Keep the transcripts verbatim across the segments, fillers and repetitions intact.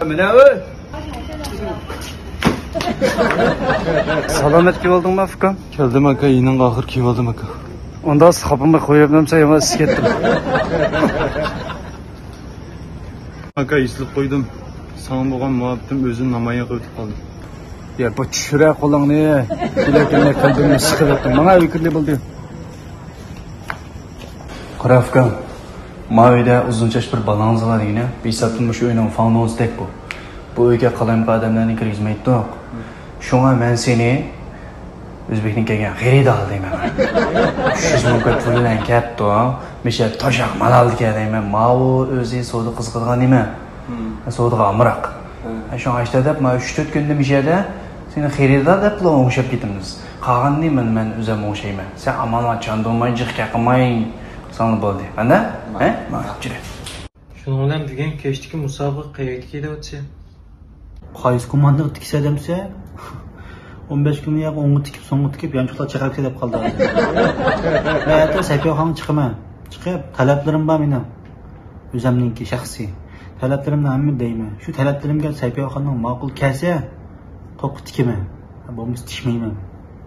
مانا ئۆي. سالامەت كېلىۋالدىڭمۇ، ئۇكام؟ كەلدىم، ئاكا. يېنىڭغا ئاخىر كېلىۋالدىم، ئاكا. ئۇنداق خاپىماي قويۇۋەرمەمسەن، يامان ئىسسىپ كەتتىم. ئاكا، ئېسىلىپ قويدۇم. ساڭا بولغان مۇھەببىتىم ئۆزىنى نامايان قىلىۋېتىپ قالدىم. يا، بۇ چۈشۈرە قولۇڭنى. كېلە كېلە قەلبىمنى سىقىۋەتتىڭ. ماڭا ئۆكۈندى بولدى. قارا ئۇكام، ما ئۆيدە ئۇزۇن چاچ بىر بالاڭىز بار دېگىنە، بىر ھېسابتىن مۇشۇ ئۆينىڭ فاڭدۇڭزىدەك بۇ. بۇ ئۆيگە قالايمىقان ئادەملەرنى كىرگۈزمەيتتۇق. شۇڭا مەن سېنى ئۆزبەكتىن كەلگەن خېرىدار دەيمەن. ئۈچ يۈز مىڭ كوي پۇل بىلەن كەپتۇ. مىشە توشاق مال ئالدىكەن دەيمەن. ماۋۇ ئۆزى سودا قىزىقىدىغان نېمە؟ سودىغا ئامراق. شۇڭا ئاشتا دەپ، ما ئۈچ تۆت كۈندە مىشەدە سېنى خېرىدار دەپلا ئوڭشاپ كېتىمىز. قالغىنىنى مەن، مەن ئۆزۈم ئوڭشايمەن. سەن ئامانلا چاندۇرماي، جىق كەقماي قىلساڭلا بولدى. ئەندە؟ ھە؟ ماڭا جۈرە. شۇنىڭ بىلەن بۈگۈن كەچتىكى مۇسابىقە قەيەردە كېلىۋاتىسى؟ قايسى كوماندىغا تىكسە دەمسە؟ ئون بەش كۈن ياق، ئوڭغا تىكىپ، سوڭغا تىكىپ، يانچۇقلار چىقىرىپ كېلىپ قالدى. مەن ئەتە سەپىيەخانىغا چىقىمەن. چىقىپ، تەلەپلىرىم بار مېنىڭ. ئۆزۈمنىڭكى شەخسىي. تەلەپلىرىمنى ھەممىنى دەيمەن. شۇ تەلەپلىرىمگە سەپىيەخاننىڭ ماقۇل كەلسە، توپقا تىكىمەن. بولمىسا تىكمەيمەن.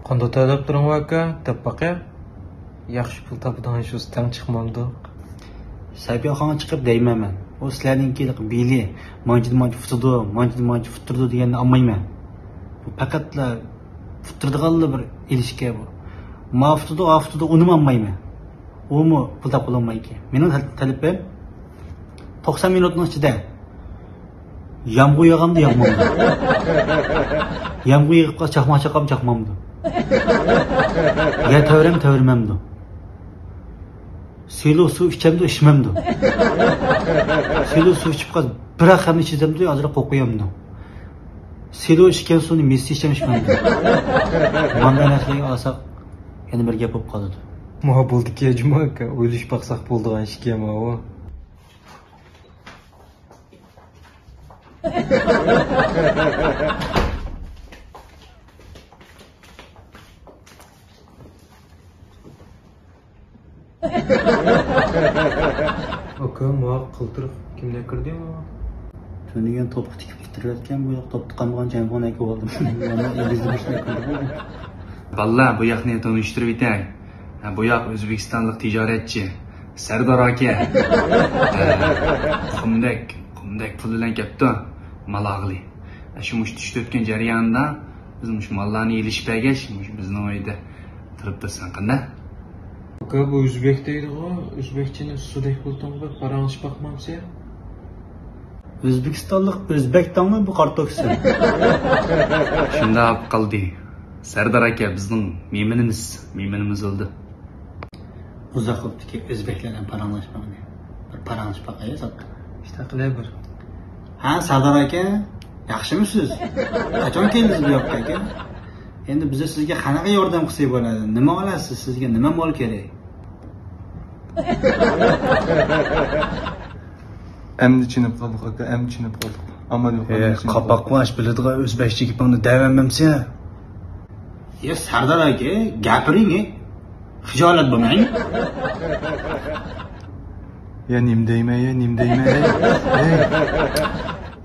قانداق تەلەپلىرىڭ بار ئاكا؟ دەپ باقە. ياخشى پۇل تاپىدىغان ئىش بولسا تەڭ چىقمامدۇق؟ سەپىيەخانغا چىقىپ دەيمەن مەن. ئۇ سىلەرنىڭكى بېلى مانچىدىن مانچە پۇتىدۇ، مانچىدىن مانچە پۇتتۇرىدۇ دېگەننى ئالمايمەن. بۇ پەقەتلا پۇتتۇرىدىغانلا بىر ئېلىشكە بۇ. ما پۇتىدۇ، ئا پۇتىدۇ، ئۇنىمۇ ئالمايمەن. ئۇمۇ پۇل تاپقىلى بولمايدىكەن. مېنىڭ تەل-، تەلىپىم توقسان مىنۇتنىڭ ئىچىدە يامغۇر ياغامدۇ، ياغمامدۇ؟ يامغۇر يېغىپ قالسا، چاقماق چاقامدۇ، چاقمامدۇ؟ يەر تەۋرەم، تەۋرىمەمدۇ؟ سېلو سۇ ئىچەمدۇ، ئىچمەمدۇ؟ سېلو سۇ ئىچىپ قالسا، بىر ئاخشامنى چىزەمدۇ، ئازراق قوقۇيامدۇ؟ سېلو ئىچكەن سۇنى مىس ئىچەم، ئىچمەمدۇ؟ مانداق نەرسىلەرگە ئالساق، يەنە بىر گەپ بولۇپ قالىدۇ. ماۋۇ بولدىكى جۇما ئاكا، ئويلىشىپ باقساق بولىدىغان ئىشكەن ماۋۇ. ئاكا، ماڭا قىلتىرىق كىمدەك كىردى ماڭا؟ تۈنۈگۈن توپقا تىكىپ كىرىۋەتكەن، بۇ ياق توپتا قالمىغان جەمغۇن ئەكە بولدۇم. بالىلار، بۇ ياقنى تونۇشتۇرۇپ ئۆتەي. ھە، بۇ ياق ئۆزبېكىستانلىق تىجارەتچى، سەردار ئاكا. ھە، قۇمدەك، قۇمدەك پۇل بىلەن كەپتۇ، مال ئالغىلى. ھە، شۇ مۇشۇ چۈشۈپ ئۆتكەن جەريانىدا بىز مۇشۇ ماللارنى ئېلىشىپ بەرگەچ، مۇشۇ بىزنىڭ ئۆيدە تۇرۇپ تۇرساڭ قانداق؟ ئاكا، بۇ ئۆزبېك دەيدىغۇ، ئۆزبېكچىنى سۇدەك بىلىدىغۇ، بىر پاراڭلىشىپ باقمامسەن؟ ئۆزبېكىستانلىق ئۆزبەك دەڭمۇ بۇ قارا توكسى؟ شۇنداق بولۇپ قالدى. سەردار ئاكا بىزنىڭ مېھمىنىمىز، مېھمىنىمىز بولدى. ئۇزاق بوپتىكى ئۆزبەكلەر بىلەن پاراڭلاشمىغىنى. بىر پاراڭلىشىپ باقايلى ساققا. ئىشتە قىلە بىر. ھە، سەردار ئاكا، ياخشىمۇسىز؟ قاچان كەلدىڭىز بۇ ياققا ئاكا؟ ئەمدى بىز سىزگە قاناق ياردەم قىلساق بولىدۇ؟ نېمە قىلىسىز؟ سىزگە نېمە مال كېرەك؟ ئەمدى چېنىپ قالدۇق، ئاكا، ئەمدى چېنىپ قالدۇق. ئامال يوق، ئەمدى چېنىپ قالدۇق. قاپاقلاش، بىلىدىغان ئۆزبەكچە گېپىڭنى دەۋەرمەمسەن؟ يا سەردار ئاكا، گەپىرىڭ، خىجالەت بولماڭ. يا نېمە دەيمەن، يا نېمە دەيمەن، ھەي، ھەي.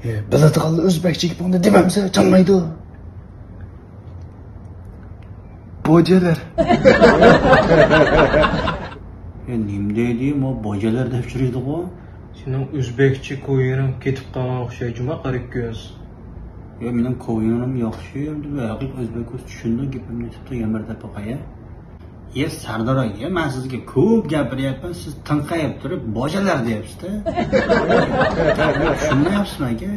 يا بىلىدىغانلار ئۆزبەكچە گېپىڭنى دېمەمسە، چاڭمايدۇ. بوجەلەر. يا نېمە دەيدۇ، ما بوجەلەر دەپ يۈرىدىغۇ. سېنىڭ ئۆزبەكچە كويىرىڭ كېتىپ قالغان ئوخشايدۇ جۇما، قارا كۆز. يا مېنىڭ كويىرىم ياخشى، ئەمدى ھەقىقىي ئۆزبەك بولسا چۈشىنىدۇ، گېپىمنى ئېيتىپتۇ، يەنە بىر دەپ باقاي. يا سەردار ئاكا، يا مەن سىزگە كۆپ گەپىرىۋاتىمەن، سىز تىڭقايىپ تۇرۇپ بوجەلەر دەيسىز-دە. چۈشەنمەيسىزمۇ ئاكا؟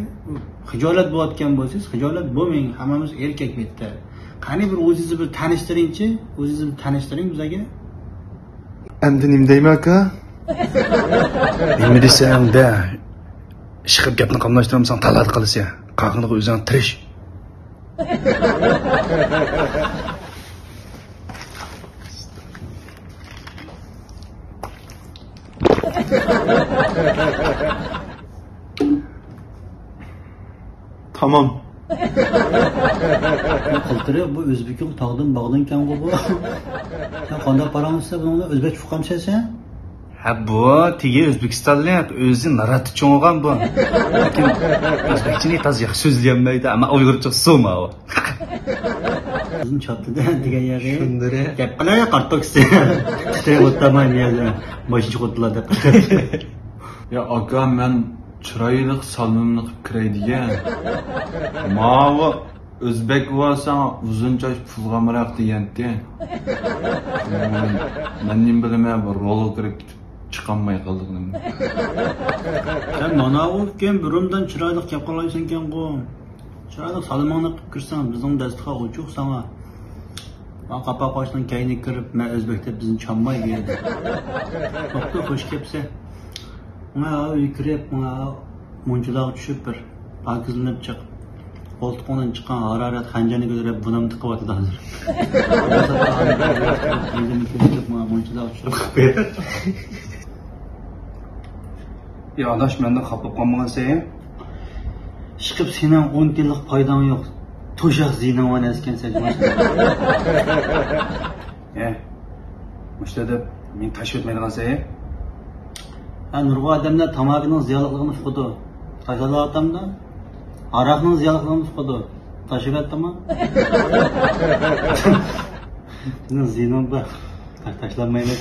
خىجالەت بولۇۋاتقان بولسىڭىز، خىجالەت بولماڭ، ھەممىمىز ئەركەك بۇ يەردە. قېنى بىر ئۆزىڭىزنى بىر تونۇشتۇرۇڭچى، ئۆزىڭىزنى بىر تونۇشتۇرۇڭ بىزگە. ئەمدى نېمە دەيمەن ئاكا؟ نېمە دېسەڭ دە. ئىشقىلىپ گەپنى قاملاشتۇرمىساڭ تالادا قالىسەن. قالغىنىغا ئۆزۈڭ تىرىش. تامام. قىلتىرى بۇ ئۆزبېكىڭ تاغدىن باغدىن كەڭغۇ بۇ. سەن قانداق پاراڭلىشىسەن بۇنىڭ بىلەن؟ ئۆزبەكچە ئۇقامسەن سەن؟ ھە، بۇ تېگى ئۆزبېكىستانلىق، ئۆزى ناراتتا چوڭىغان بۇ. لېكىن ئۆزبېكچىنى تازا ياخشى سۆزلىيەلمەيدۇ، ئەمما ئۇيغۇرچە سوما ئۇ. ئۆزۈم چاتتىدە دېگەن يەرگە. شۇندىرى. گەپ قىلە، قارتوكسى. تىترەپ ئولتۇرماي بۇ يەردە. ماشىنا چوقۇتىلا دەپ. يا ئاكا، مەن چىرايلىق سالمىمنى قىلىپ كىرەي دېگەن. ماۋۇ ئۆزبەك بولساڭ ئۇزۇن چاچ پۇلغا ئامراق دېگەنتى. مەن، مەن نېمە بىلىمەن، بۇ رولغا كىرىپ كېتىپ چىقالماي قالدىغىنىمنى. سەن مانا ئۇ ئىكەن، بۇرۇندىن چىرايلىق گەپ قىلالايسەنكەنغۇ. چىرايلىق سالىمىڭنى قىلىپ كىرسەڭ، بىزنىڭ دەستىخان ئوچۇق ساڭا. مانا قاپاق باشنىڭ كەينىگە كىرىپ، مەن ئۆزبەك دەپ بىزنى چالماي بۇ يەردە. بوپتۇ، خوش كەپسە. مانا ئۆيگە كىرىپ، مانا مۇنچىلارغا چۈشۈپ بىر پاكىزلىنىپ چىق. قولتۇقۇڭدىن چىققان ھارارەت خەنجەرنى كۆتۈرۈپ بۇنام تىقىۋاتىدۇ ھازىر. مۇنچىلارغا چۈشۈپ. يا ئاداش، مەندىن خاپىلىق قالمىغان سەن. ئىشقىلىپ سېنىڭ ئون تىيىنلىق پايداڭ يوق. توشاق زىيىنىڭ بار ئەسكەن سەن. ھە، مۇشۇ دەپ مېنى تاشلىۋەتمەيدىغان سەن. ھە، نۇرغۇن ئادەملەر تاماكىنىڭ زىيانلىقلىقىنى ئۇقىدۇ. تاشلاۋاتامدۇ؟ ھاراقنىڭ زىيانلىقلىقىنى ئۇقىدۇ. تاشلىۋەتتىمۇ؟ سېنىڭ زىيىنىڭ بار. تاشلانمايمەن.